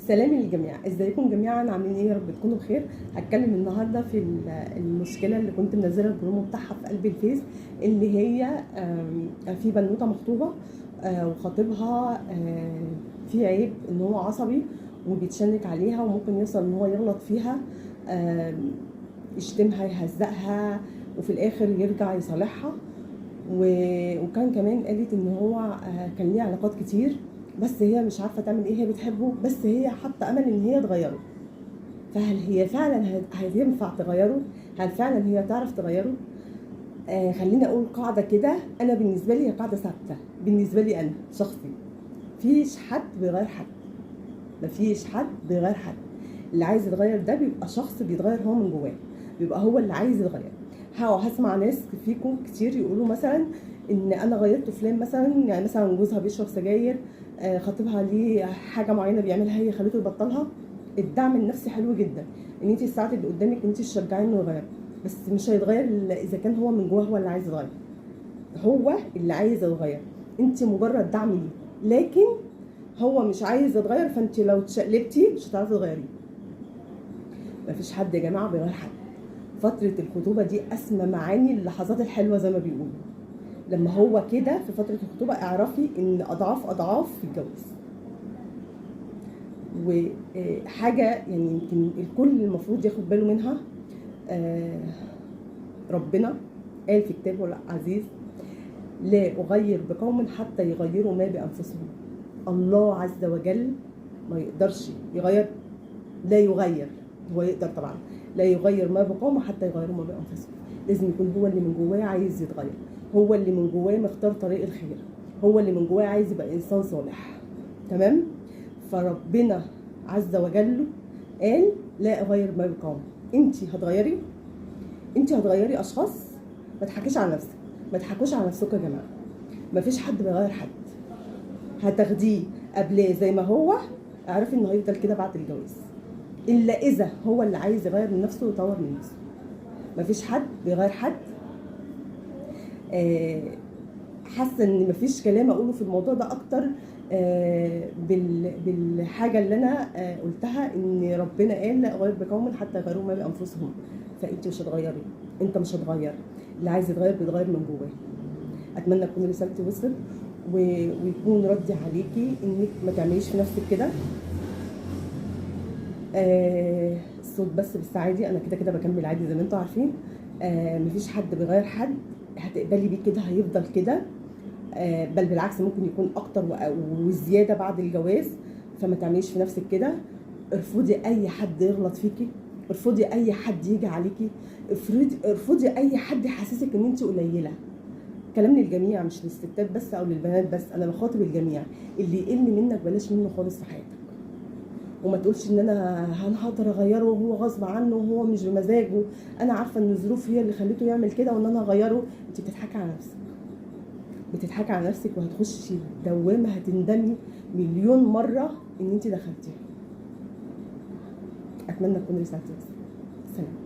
سلامي للجميع، ازيكم جميعا؟ عاملين ايه؟ يا رب تكونوا بخير. هتكلم النهارده في المشكلة اللي كنت منزله البرومو بتاعها في قلب الفيس، اللي هي في بنوته مخطوبه وخطيبها في عيب ان هو عصبي وبيتشنك عليها، وممكن يوصل ان هو يغلط فيها، يشتمها، يهزقها، وفي الاخر يرجع يصالحها. وكان كمان قالت ان هو كان ليه علاقات كتير، بس هي مش عارفه تعمل ايه، هي بتحبه بس هي حاطه امل ان هي تغيره. فهل هي فعلا هينفع تغيره؟ هل فعلا هي تعرف تغيره؟ خليني اقول قاعدة كده، انا بالنسبة لي هي قاعدة ثابتة بالنسبة لي انا شخصي، مفيش حد بيغير حد، مفيش حد بيغير حد. اللي عايز يتغير ده بيبقى شخص بيتغير هو من جواه، بيبقى هو اللي عايز يتغير. هسمع ناس فيكم كتير يقولوا مثلا ان انا غيرت فلان مثلا، يعني مثلا جوزها بيشرب سجاير، خطيبها ليه حاجة معينة بيعملها هي خليته يبطلها. الدعم النفسي حلو جدا، ان انت الساعات اللي قدامك انت تشجعيه انه يغير، بس مش هيتغير الا اذا كان هو من جواه هو اللي عايز يتغير، هو اللي عايز يتغير، انت مجرد دعم ليه، لكن هو مش عايز يتغير، فانت لو اتشقلبتي مش هتعرفي تغيريه. مفيش حد يا جماعة بيغير حد. فترة الخطوبة دي اسمى معاني اللحظات الحلوة زي ما بيقولوا. لما هو كده في فترة الخطوبة اعرفي ان اضعاف اضعاف في الجواز. وحاجه يعني يمكن الكل المفروض ياخد باله منها، ربنا قال في كتابه العزيز: لا اغير بقوم حتى يغيروا ما بانفسهم. الله عز وجل ما يقدرش يغير، لا يغير، هو يقدر طبعا، لا يغير ما بقوم حتى يغيروا ما بانفسهم. لازم يكون هو اللي من جواه عايز يتغير، هو اللي من جواه مختار طريق الخير، هو اللي من جواه عايز يبقى انسان صالح، تمام؟ فربنا عز وجل قال لا اغير ما بقوم. انت هتغيري، انت هتغيري اشخاص؟ ما تحكيش على نفسك، ما تحكوش على نفسكم يا جماعة، ما فيش حد بيغير حد. هتاخديه قبليه زي ما هو، اعرفي انه هيفضل كده بعد الجواز، الا اذا هو اللي عايز يغير من نفسه ويطور من نفسه. مفيش حد بيغير حد. حاسه ان مفيش كلام اقوله في الموضوع ده اكتر، بالحاجة اللي انا قلتها، ان ربنا قال لا اغير بقوم حتى يغيروا ما بانفسهم. فانت مش هتغيري، انت مش هتغير، اللي عايز يتغير بيتغير من جواه. اتمنى تكون رسالتي وصلت ويكون ردي عليكي انك ما تعمليش في نفسك كده. الصوت بس عادي، انا كده كده بكمل عادي زي ما انتم عارفين. مفيش حد بيغير حد، هتقبلي بيه كده هيفضل كده، بل بالعكس ممكن يكون اكتر وزيادة بعد الجواز. فما تعمليش في نفسك كده، ارفضي اي حد يغلط فيكي، ارفضي اي حد يجي عليكي، ارفضي اي حد يحسسك ان انت قليله. كلام للجميع، مش للستات بس او للبنات بس، انا بخاطب الجميع. اللي يقل منك بلاش منه خالص في حياتك، وما تقولش ان انا هقدر اغيره وهو غصب عنه وهو مش بمزاجه، انا عارفه ان الظروف هي اللي خلته يعمل كده وان انا هغيره. انت بتضحكي على نفسك، بتضحكي على نفسك، وهتخشي دوامه هتندمي مليون مرة ان انت دخلتيها. اتمنى تكون رسالتي وصلت. سلام.